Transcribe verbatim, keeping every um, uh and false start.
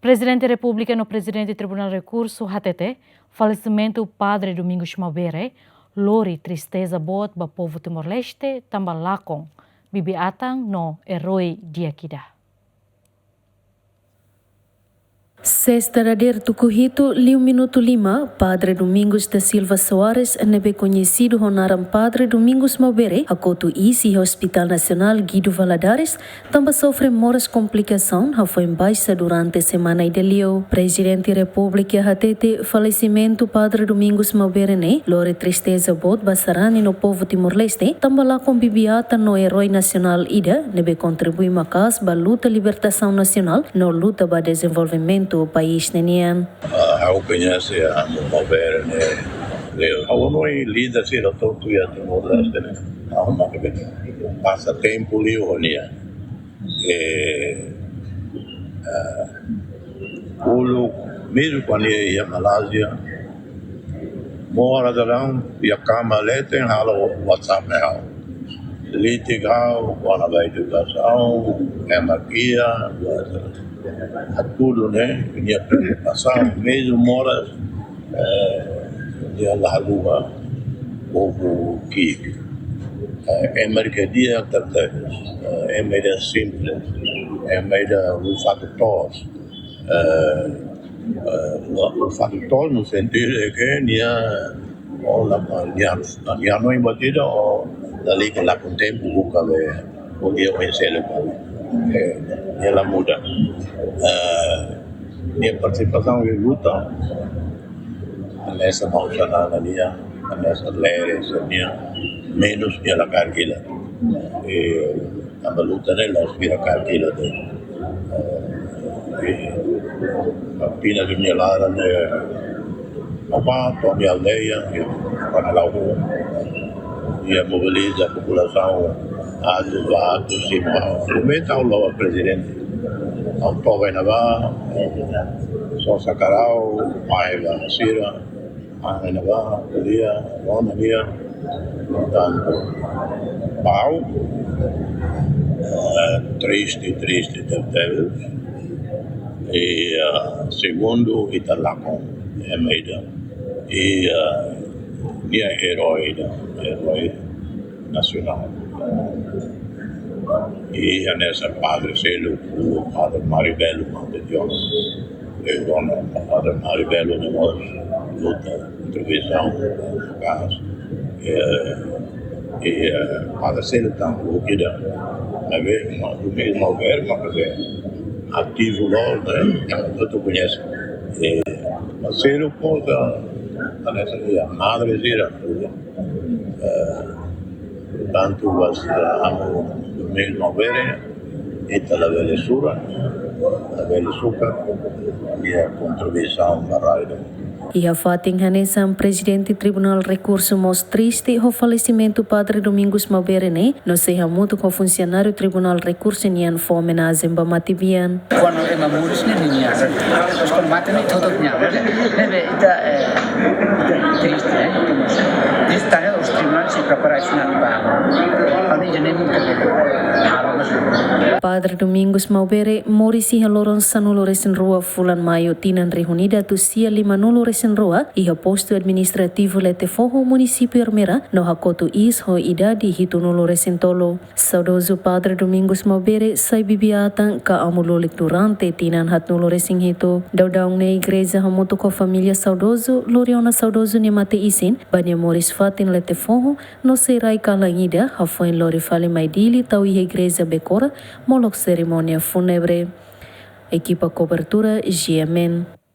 Prezidente Repúblika no Prezidente Tribunál Rekursu hatete, falesimentu Padre Domingos Maubere lori tristeza boot ba povu Timor-Leste, tanba lakon bibi-atan no eroi di'ak ida. Sesta dadeer tuku hitu, liu minutu lima, Padre Domingos da Silva Soares, ne'ebé koñesidu ho naran Padre Domingos Maubere, hakotu iis iha Hospital Nasionál Guido Valadares, tanba sofre moras komplikasaun hafoin baixa durante semana ida liu. Prezidente Repúblika hatete, falesimentu Padre Domingos Maubere ne'e lori tristeza boot ba sarani no povu Timor-Leste, tanba lakon bibi-atan no eroi nasionál ida ne'ebé kontribui maka'as ba luta libertasaun nasionál no luta ba dezenvolvimentu país ne'e nian. Ah, ha'u koñese Amu Maubere ne'e, liu. Ha'u hanoin líder sira hotu iha Timor-Leste ne'e, ha'u mak pasa tempu liu ho nia. Eh, ah, uluk, mezmu kuandu nia iha Malázia, moras daudaun iha kama leten halo WhatsApp mai ha'u. Litik ha'u kona-ba edukasaun, ema ki'ik, hatudu ne'e, nia preokupasaun, mezmu moras, eh, nia la haluha povu ki'ik. Eh, ema ida ke di'ak tebes, eh, ema ida simples, ema ida uluk fatuk toos, eh, eh, uluk fatuk toos no sentidu ke nia, o la, nia, nia hanoin buat ida, o la liga la kontentu buka be, o dia o ensele ba. Eh, nia la muda. Eh, nia partisipasaun iha luta, hanesan maun Xanana nian, hanesan Lere sira-nian, menus nia la kaer kila. Eh, tanba luta ne'e la'ós bira kaer kila de'it. Eh, eh, Pina de Mialara ne'e, apa, to'o nia aldeia, eh, para lau, nia mobiliza populasaun, atu ba, atu simu. Primeiro ha'u la'o prezidente. Ha'u toba iha ne'ebá, eh, sosa karau, mai ba sira, mai iha ne'ebá, ko'alia, rona nia, portantu, ba ha'u, eh, triste, triste tebetebes. I, eh, segundu, ita lakon ema ida. I, eh, nia eroi ida, eroi nasionál. I hanesan padre seluk, Padre Mário Belo, Padre John, eh, Dona Padre Mário Belo, ne'e mós luta, kontribuisaun, kaso, eh, i, eh, Padre seluk tan, o que dá, a ver, no, o mesmo governo, quer dizer, ativu loos, ne'e, ita hotu koñese. Eh, Padre seluk, porta, hanesan, i madre sira, eh, tantu ba, eh, Amu Domingos Maubere, ita labele sura, labele suka, nia kontribuisaun ba rai ida. Iha fatin hanesan, Prezidente Tribunál Rekursu mós triste ho falesimentu Padre Domingos Maubere ne'e, no sei hamutuk ho funsionáriu Tribunál Rekursu nian fó omenajen ba matebian. Kuandu ema moris ne'e ninia, terus kuandu mate ne'e hotu-hotu nia, ne'ebé ita, eh, triste, eh, triste, eh, os tribunais sei prepara isu-ne'e ba. Kuandu ita ne'e nunka bele halo mas. Padre Domingos Maubere moris iha loron sanulu-resin-rua fulan Maiu tinan rihun ida atus sia limanulu-resin-rua, iha postu administrativu Letefoho, munisípiu Ermera, no hakotu iis ho idade hitunulu-resin-tolu. Saudozu Padre Domingos Maubere sai bibi-atan ka amu lulik durante tinan haatnulu-resin-hitu. Daudaun ne'e igreja hamutuk ho família saudozu lori ona saudozu nia mate-isin ba nia moris-fatin Letefoho, no sei rai kalan ida hafoin lori fali mai Dili tau iha igreja Bekora, molok serimónia fúnebre. Ekipa kobertura, G M N.